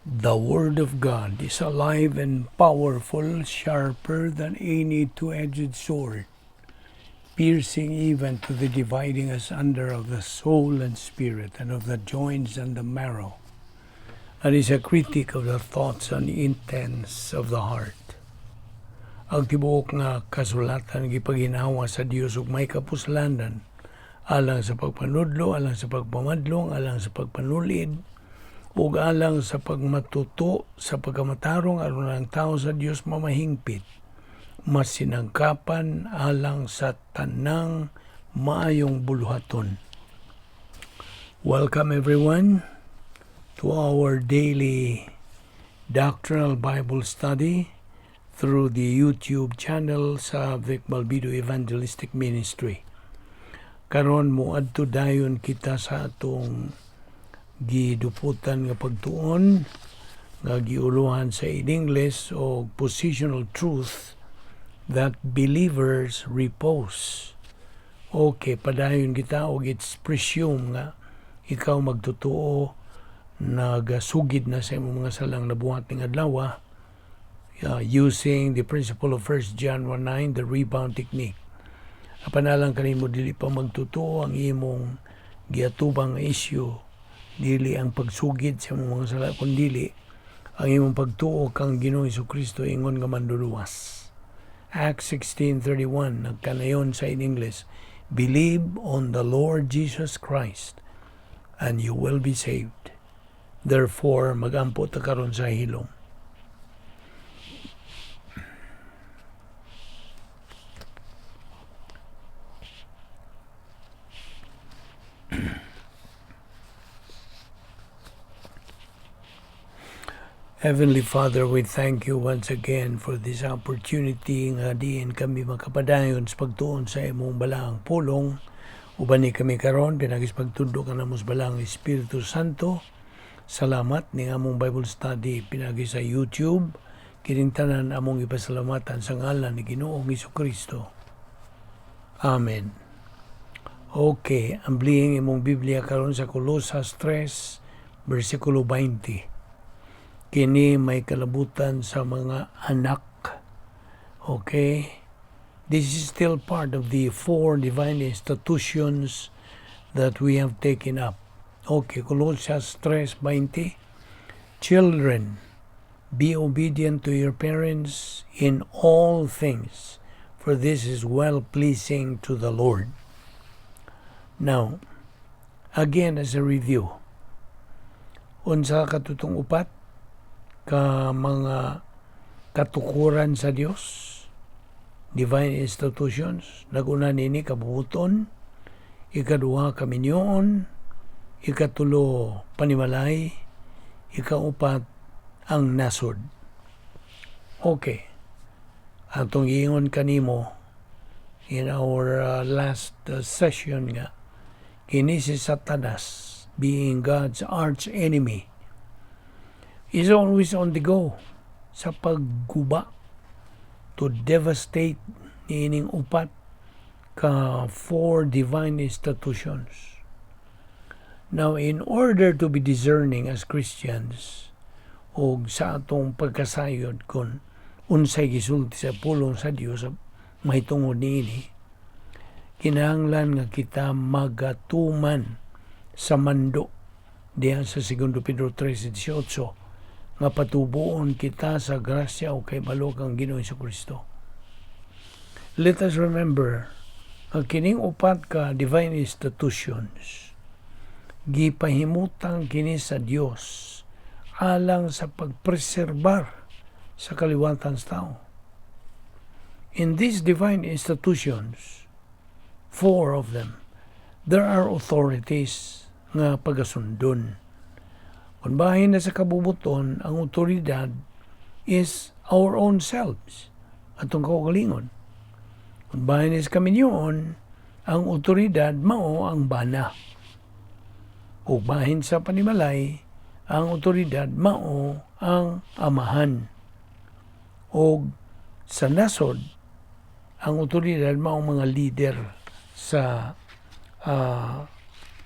The Word of God is alive and powerful, sharper than any two-edged sword, piercing even to the dividing asunder of the soul and spirit, and of the joints and the marrow, and is a critic of the thoughts and intents of the heart. Ang tibuok nga kasulatan gipaginawa sa Dios ug may kapuslanan alang sa pagpanudlo, alang sa pagpamadlong, alang sa pagpanulid, ug alang sa pagmatuto sa pagkamatarong aron ang tao sa Dios mamahingpit, masinangkapan alang sa tanang maayong buluhaton. Welcome, everyone, to our daily doctrinal Bible study through the YouTube channel sa Vic Balbido Evangelistic Ministry. Karon moadto dayon kita sa atong giduputan nga pagtuon nga giuluhan sa in English o positional truth that believers repose. Okay, padayon kita og it's presume nga ikaw magtotoo, nagasugid na sa imong mga salang nabuhat ning adlaw using the principle of 1 John 1:9, the rebound technique. Apan alang kanimo dili pa magtotoo, ang imong giatubang nga issue dili ang pagsugid sa imong mga sala kundili ang imong pagtuo kang Ginoong Kristo ingon nga manluluwas. Acts 16:31 nagkanayon sa in English, "Believe on the Lord Jesus Christ and you will be saved." Therefore, magampo ta karon sa hilom. Heavenly Father, we thank you once again for this opportunity nga diin kami makapadayon sa pagtuon sa imong balaang pulong. Uban ni kami karon pinagi sa pagtudlo kanamo sa Balaang Espiritu Santo. Salamat ning among Bible study pinagi sa YouTube. Kining tanan among ipasalamatan sa ngalan ni Ginoong Kristo. Amen. Okay, amplihing imong Biblia karon sa Colosas 3 versikulo 20. Kini may kalabutan sa mga anak. Okay? This is still part of the four divine institutions that we have taken up. Okay, Colossians 3:20. "Children, be obedient to your parents in all things, for this is well-pleasing to the Lord." Now, again as a review, unsa katutong upat ka mga katukuran sa Dios, divine institutions? Naguna nini kabubuton, ikaduha kaminyoon, ikatulo panimalay, ikaupat ang nasod. Okay. Atong giingon kanimo in our last session nga kini si Satanas, being God's arch enemy, is always on the go sa pagguba, to devastate niining upat ka four divine institutions. Now, in order to be discerning as Christians, o sa atong pagkasayod kung unsay gisulti sa pulong sa Dios mahitungod niini, kinahanglan nga kita magatuman sa mando diha sa 2 Pedro 3:18 nga patubuon kita sa grasya o kahibalo kang Ginoong Kristo. Let us remember ang kining upat ka divine institutions, gipahimutang kini sa Dios alang sa pagpreserbar sa kaliwatan sa tao. In these divine institutions, four of them, there are authorities nga pagasundon. Kung bahin na sa kabubuton, ang otoridad is our own selves, atong kaugalingon. Kung bahin is kaminyoon, ang otoridad mao ang bana. O bahin sa panimalay, ang otoridad mao ang amahan. O sa nasod, ang otoridad mao mga leader sa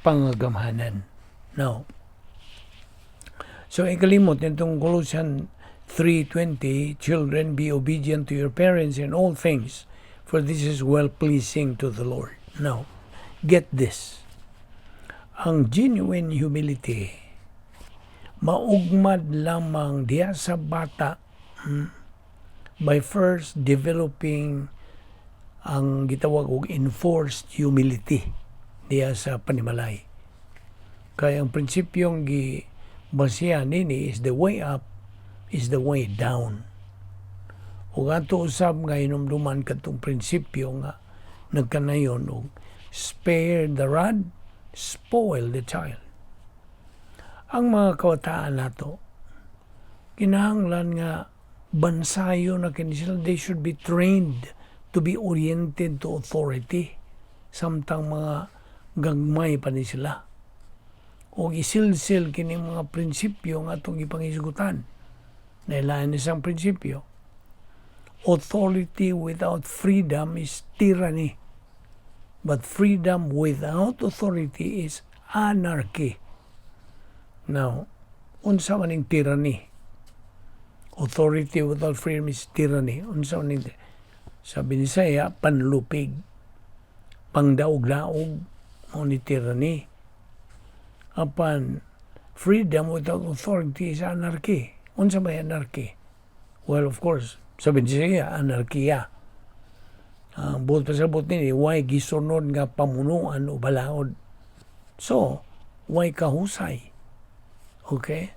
pangagamhanan. Now, So ikalimot nitong Colossians 3:20, "Children, be obedient to your parents in all things, for this is well pleasing to the Lord." Now, get this. Ang genuine humility maugmad lamang diya sa bata by first developing ang gitawag og enforced humility diya sa panimalay. Kaya ang prinsipyong gi basihan nini is the way up is the way down. Ug ato usab nga hinumduman katong prinsipyo nga nagkanayon og "Spare the rod, spoil the child." Ang mga kabataan nato, kinahanglan nga bansayo na kini sila. They should be trained to be oriented to authority samtang mga gagmay pa ni sila. O isilsil kini mga prinsipyo nga atong ipangisgutan. Nailain isang prinsipyo. Authority without freedom is tyranny. But freedom without authority is anarchy. Now, unsa man ning tyranny? Authority without freedom is tyranny. Unsa man ning sa Binisaya, panlupig, pangdaog-daog, mao ni tyranny. Apan freedom without authority is anarchy. Unsa may anarchy? Well, of course, sa Binisaya, anarkiya. Ang buot pasabot nini, way gisunod nga pamunuan o balaod. So, way kahusay. Okay?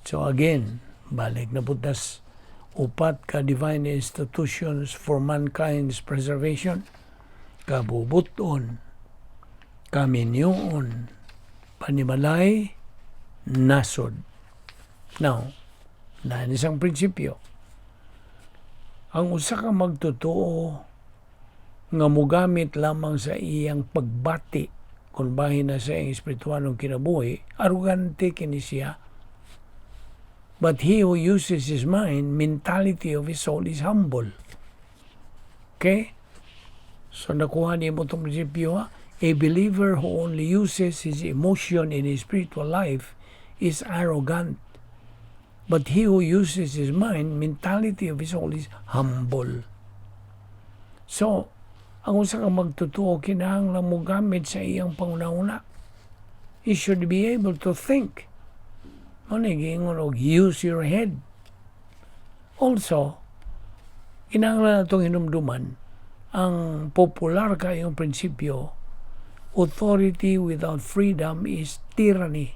So again, balik na pud tas upat ka divine institutions for mankind's preservation: kabubuton, kaminyoon, panimalay, nasod. Now, lain isang prinsipyo. Ang usa ka magtotoo nga mugamit lamang sa iyang pagbati kung bahin na sa iyang espiritualong kinabuhi, arugante kini siya. But he who uses his mind, mentality of his soul, is humble. Okay? So nakuha nimo itong prinsipyo, ha? A believer who only uses his emotion in his spiritual life is arrogant. But he who uses his mind, mentality of his soul, is humble. So, ang usa ka magtotoo kinahanglan mo gamit sa iyang panguna-una. He should be able to think. Mao ni giingon og use your head. Also, kinahanglan natong hinumduman ang popular kayong prinsipyo, authority without freedom is tyranny.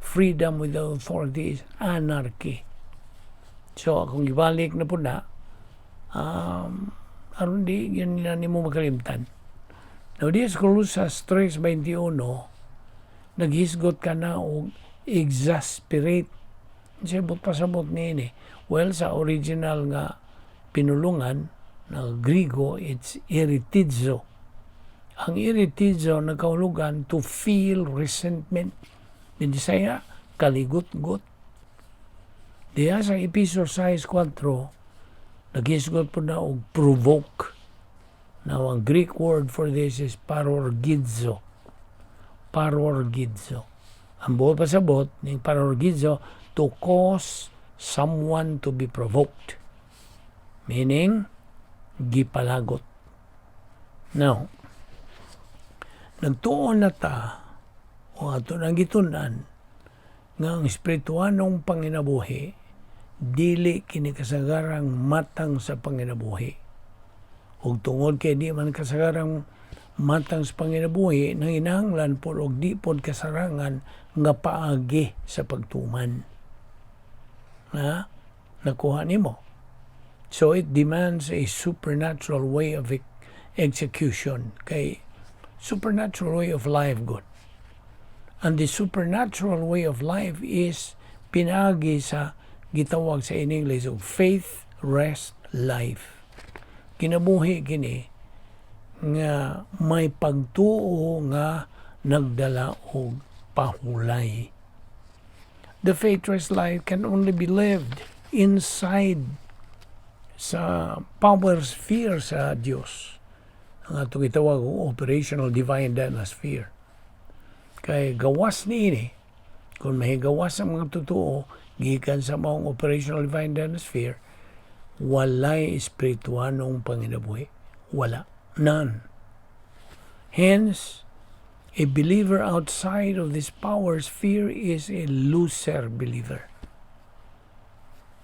Freedom without authority is anarchy. So, akong gibalik na pud na, aron di yun na nimo makalimtan. Now, diya sa Colosas 3:21, naghisgot ka na og exasperate. Sabot pasabot niini. Well, sa original nga pinulungan na Grigo, it's iritizo. Ang iritizo nagkahulugan to feel resentment. Binisaya, kaligot-got. Diya sa Epeso 6:4, naghisgot pud na og provoke. Now, ang Greek word for this is parorgizo. Parorgizo. Ang buot pasabot ning parorgizo, to cause someone to be provoked. Meaning, gipalagot. Now, nagtuon na ta o ato nang gitun-an nga ang espirituanong panginabuhi dili kini kasagarang matang sa panginabuhi. Ug tungod kay di man kasagarang matang sa panginabuhi, nanginahanglan pod og di pod kasarangan nga paagi sa pagtuman. Ha? Nakuha nimo. So it demands a supernatural way of execution. Kay supernatural way of life, good. And the supernatural way of life is pinaagi sa gitawag sa in English og faith rest life. Kinabuhi kini nga may pagtuo nga nagdala og pahulay. The faith rest life can only be lived inside sa power sphere sa Dios. Ang atong gitawag og operational divine sphere. Kay gawas niini, Kung mahigawas ang mga totoo, gikan sa maong operational divine sphere, walay espirituanong panginabuhi. Wala. None. Hence, a believer outside of this power sphere is a loser believer.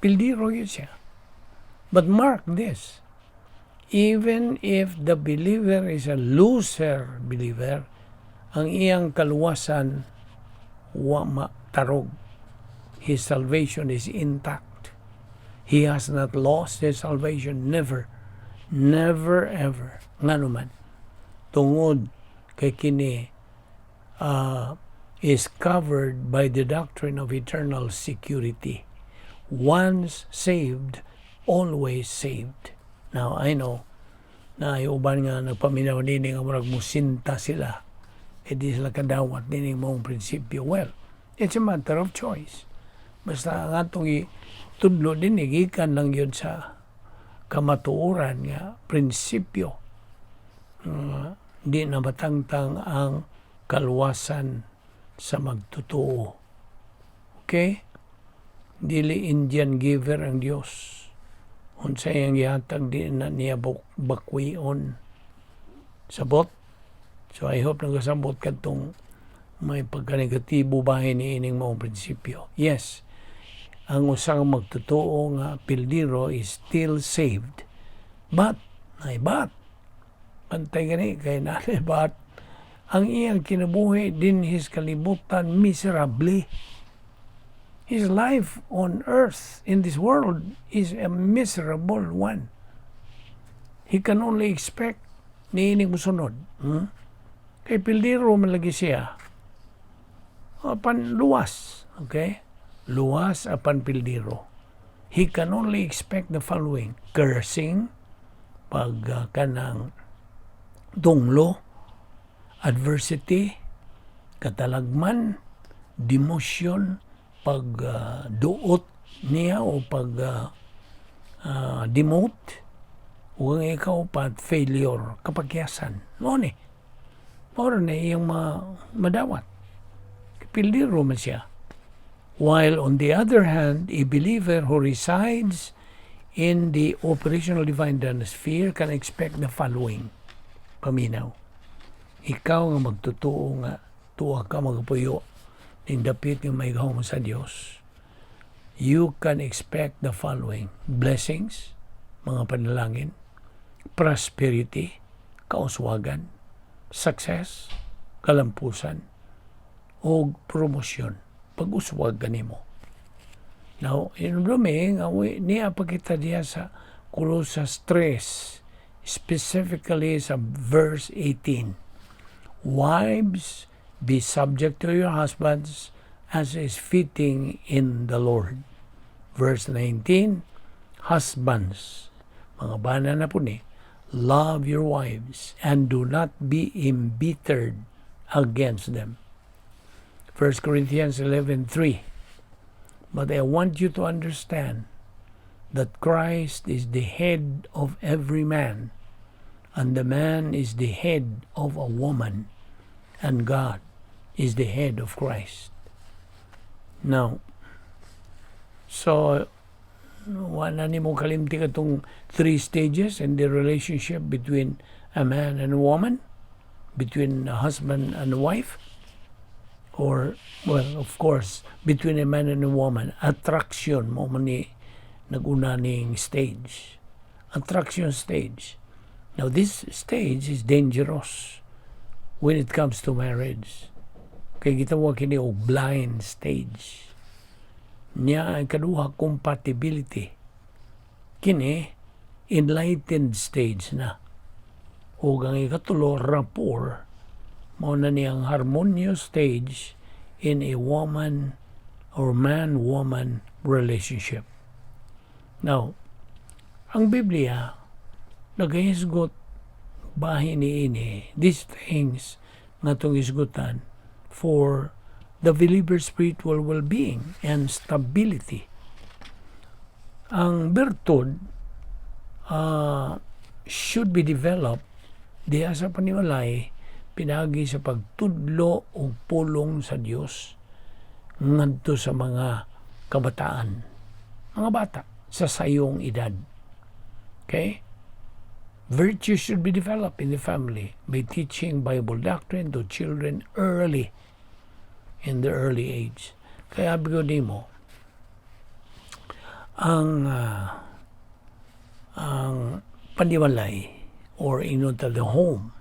Pildiro gyud siya. But mark this, even if the believer is a loser believer, ang iyang kaluwasan wa matarog. His salvation is intact. He has not lost his salvation. Never. Never ever. Ngano man? Tungod kay kini is covered by the doctrine of eternal security. Once saved, always saved. Now, I know na ay uban nga nagpaminaw nini nga murag musinta sila. E di sila kadawat nining maong prinsipyo. Well, it's a matter of choice. Basta ang atong itudlo din, gikan lang gyud sa kamatuoran nga prinsipyo. Di na matangtang ang kaluwasan sa magtotoo. Okay? Dili Indian giver ang Dios. Unsa iyang gihatag, di na niya bakwion. Sabot? So I hope nagasabot kadtong may pagkanegatibo bahin ni ining maong prinsipyo. Yes, ang usang magtotoo nga pildiro is still saved. But, ay but, pantay gani kay naay but, ang iyang kinabuhi dinhi sa kalibutan miserable. His life on earth in this world is a miserable one. He can only expect niining musunod. Kay pildiro man lagi siya. Apan luwas. Okay? Luwas apan pildiro. He can only expect the following: cursing, pag kanang dunglo, adversity, katalagman, demotion, pag duot niya o pag demote, ug ang ikaupat, failure, kapagyasan. Mao ni. Mao na iyang madawat. Pildiro man siya. While on the other hand, a believer who resides in the operational divine sphere can expect the following. Paminaw. Ikaw nga magtotoo nga tuwa ka magapuyo ning dapit nga may mo sa Dios. You can expect the following: blessings, mga panalangin, prosperity, kauswagan, success, kalampusan, o promosyon, pag-uswag kanimo. Now, inumdumi nga niya pakita diya sa Colosas 3, specifically sa verse 18. "Wives, be subject to your husbands as is fitting in the Lord." Verse 19, "Husbands," mga bana na po ni, "love your wives and do not be embittered against them." 1 Corinthians 11:3. "But I want you to understand that Christ is the head of every man, and the man is the head of a woman, and God is the head of Christ." Now, so wala nimo kalimti katong three stages in the relationship between a man and a woman, between a husband and a wife, or, well, of course, between a man and a woman. Attraction mao man ni naguna ning stage. Attraction stage. Now, this stage is dangerous when it comes to marriage. Kay gitawag kini og blind stage. Niya ang kaduha, compatibility. Kini enlightened stage na. Ug ang ikatulo, rapport, mao na niyang harmonious stage in a woman or man-woman relationship. Now, ang Biblia nagahisgot bahin niini, these things nga atong hisgutan, for the believer's spiritual well-being and stability. Ang bertud should be developed diha sa panimalay pinagi sa pagtudlo og pulong sa Dios. ngadto sa mga kabataan, mga bata sa sayong edad. Okay? Virtue should be developed in the family by teaching Bible doctrine to children early, in the early age. Kaya abi ko nimo, ang panimalay or ingon ta the home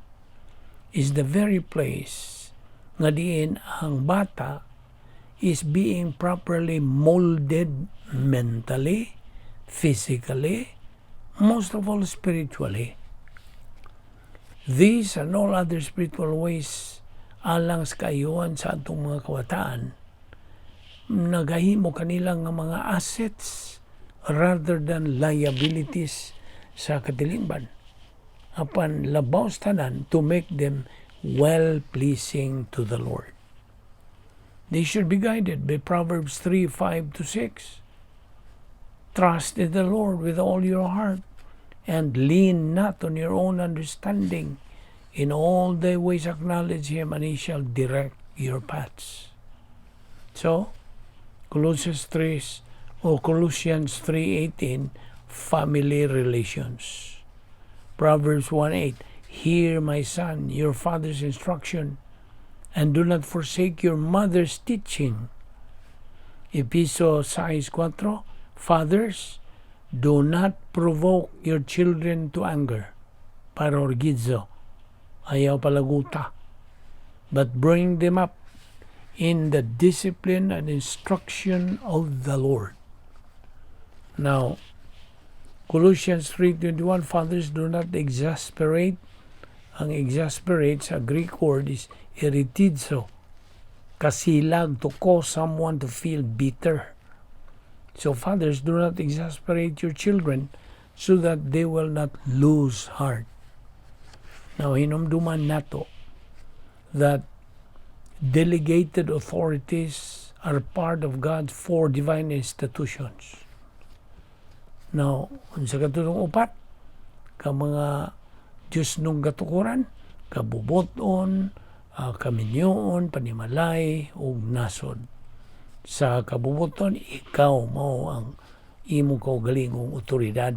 is the very place nga diin ang bata is being properly molded mentally, physically, most of all spiritually. These and all other spiritual ways alang sa kaayuhan sa atong mga kabataan nagahimo kanila nga mga assets rather than liabilities sa katilingban. Apan labaw sa tanan, to make them well-pleasing to the Lord. They should be guided by Proverbs 3:5 to 6. "Trust in the Lord with all your heart and lean not on your own understanding. In all thy ways acknowledge him, and he shall direct your paths." So, Colossians 3 o Colossians 3:18, family relations. Proverbs 1:8, "Hear, my son, your father's instruction, and do not forsake your mother's teaching." Episo 6:4, "Fathers, do not provoke your children to anger." Parorgizo, ayaw palaguta. "But bring them up in the discipline and instruction of the Lord." Now, Colossians 3:21, "Fathers, do not exasperate." Ang exasperate sa Greek word is eritizo. Kasilag, to cause someone to feel bitter. So fathers, do not exasperate your children so that they will not lose heart. Now, hinumduman nato that delegated authorities are part of God's four divine institutions. Now, unsa katong upat ka mga Diosnong katukoran, kabubuton, kaminyoon, panimalay ug nasod. Sa kabubuton, ikaw mao ang imong kaugalingong otoridad.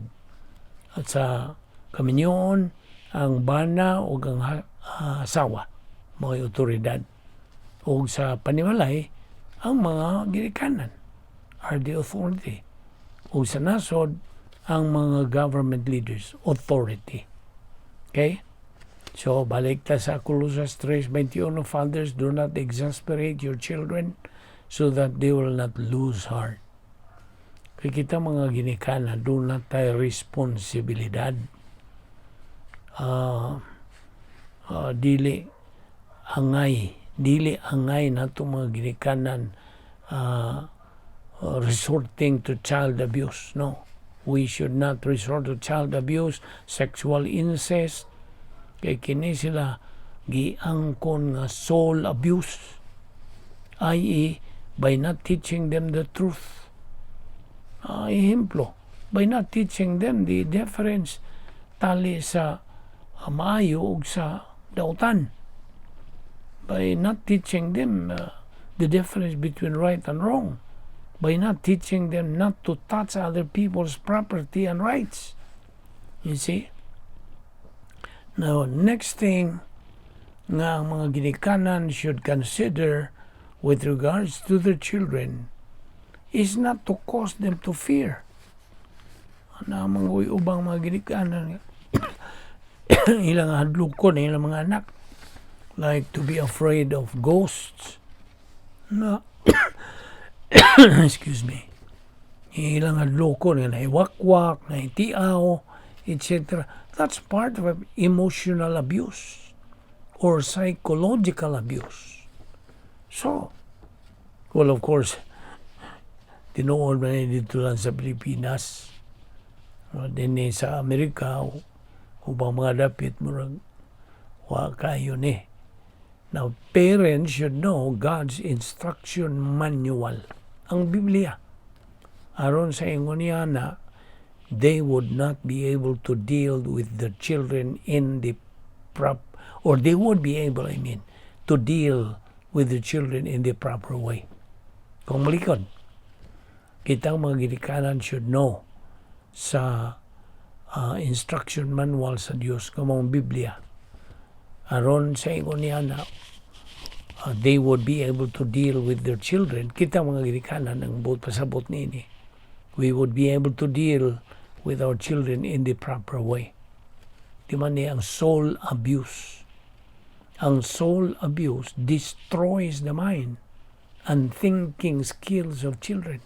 At sa kaminyoon, ang bana ug ang asawa mao'y otoridad. Ug sa panimalay, ang mga ginikanan are the authority. Ug sa nasod, ang mga government leaders, authority. Okay? So, balik ta sa Colossus 3:21, "Fathers, do not exasperate your children so that they will not lose heart." Kay kita mga ginikanan, duna tay responsibilidad. Dili angay nato mga ginikanan resorting to child abuse. No. We should not resort to child abuse, sexual incest, kay kini sila giangkon nga soul abuse, i.e., by not teaching them the truth. Ehemplo, by not teaching them the difference tali sa maayo ug sa dautan. By not teaching them the difference between right and wrong. By not teaching them not to touch other people's property and rights. You see? Now, next thing nga ang mga ginikanan should consider with regards to their children is not to cause them to fear. Na mga ubang mga ginikanan ilang hadlokon ilang mga anak, like to be afraid of ghosts na, excuse me, ilang hadlokon nga nahiwakwak, nahitiaw, etc. That's part of emotional abuse or psychological abuse. So, well, of course, tinuod man ni didto lang sa Pilipinas. Dinhi sa Amerika, ubang mga dapit, murag wa kayo ni. Now, parents should know God's instruction manual, ang Biblia. Aron sa ingon niya na they would not be able to deal with the children in the prop or they would be able, I mean, to deal with the children in the proper way. Kung malikod, kitang mga ginikanan should know sa instruction manual sa Dios nga maong Biblia. Aron sa ingon niya na they would be able to deal with their children. Kita mga ginikanan ang buot pasabot niini. We would be able to deal with our children in the proper way. Di man ni ang soul abuse. Ang soul abuse destroys the mind and thinking skills of children.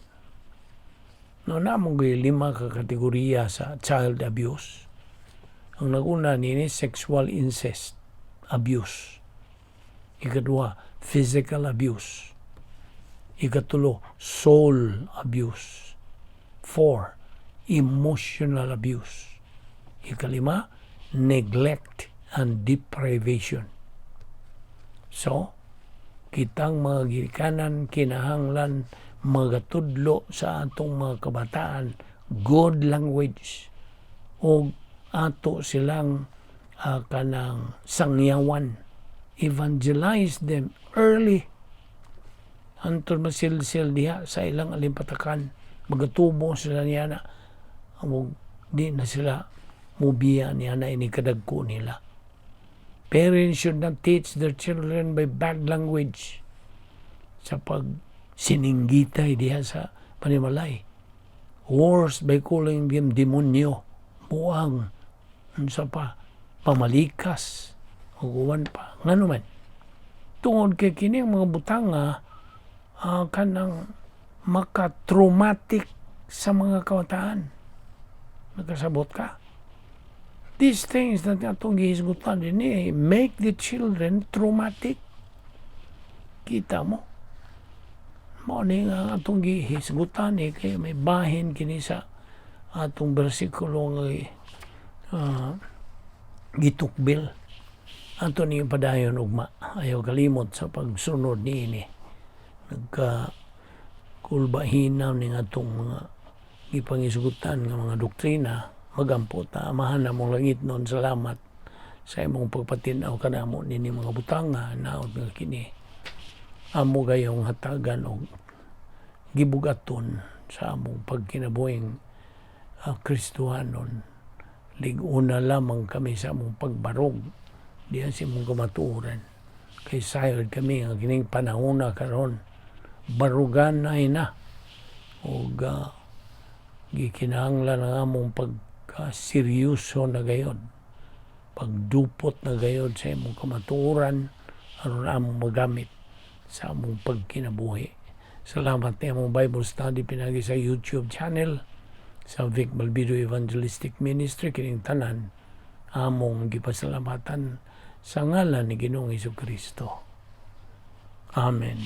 No, naa man lima ka kategorya sa child abuse. Ang naguna nini, sexual incest abuse. Ikadua, physical abuse. Ikatulo, soul abuse. Four, emotional abuse. Ikalima, neglect and deprivation. So, kitang mga ginikanan kinahanglan magatudlo sa atong mga kabataan good language o ato silang kanang sangyawan, evangelize them early hantod masilsil diha sa ilang alimpatakan, magatubo sila niya na ug di na sila mubiya niya na ini kadagko nila. Parents should not teach their children by bad language sa pag sininggitay diha sa panimalay. Worse, by calling them demonyo, buang, unsa pa, pamalikas, o uban pa. Ngano man? Tungod kay kini ang mga butanga kanang maka-traumatic sa mga kabataan. Nakasabot ka? These things that atong gihisgutan din eh, make the children traumatic. Kita mo? Mao ni nga atong gihisgutan eh, kay may bahin kini sa atong bersikulo nga gitukbil. Ato ni padayon ugma. Ayaw kalimot sa pagsunod niini. Nagka kulbahinaw ning atong mga gipangisgutan nga mga doktrina, magampo ta. Amahan namong langitnon, salamat sa imong pagpatin-aw kanamo nini mga butanga. Naot nga kini amo gayong hatagan og gibugaton sa among pagkinabuhing Kristohanon. Lig-una lamang kami sa among pagbarog diyan sa imong kamatuoran kay sayod kami nga kining panahona karon barugan ay na ug gikinahanglan ang among pagka-seryoso na gayod, pagdupot na gayod sa imong kamatuoran aron among magamit sa among pagkinabuhi. Salamat ni among Bible study pinagi sa YouTube channel sa Vic Balbido Evangelistic Ministry. Kining tanan among gipasalamatan sa ngalan ni Ginoong Kristo. Amen.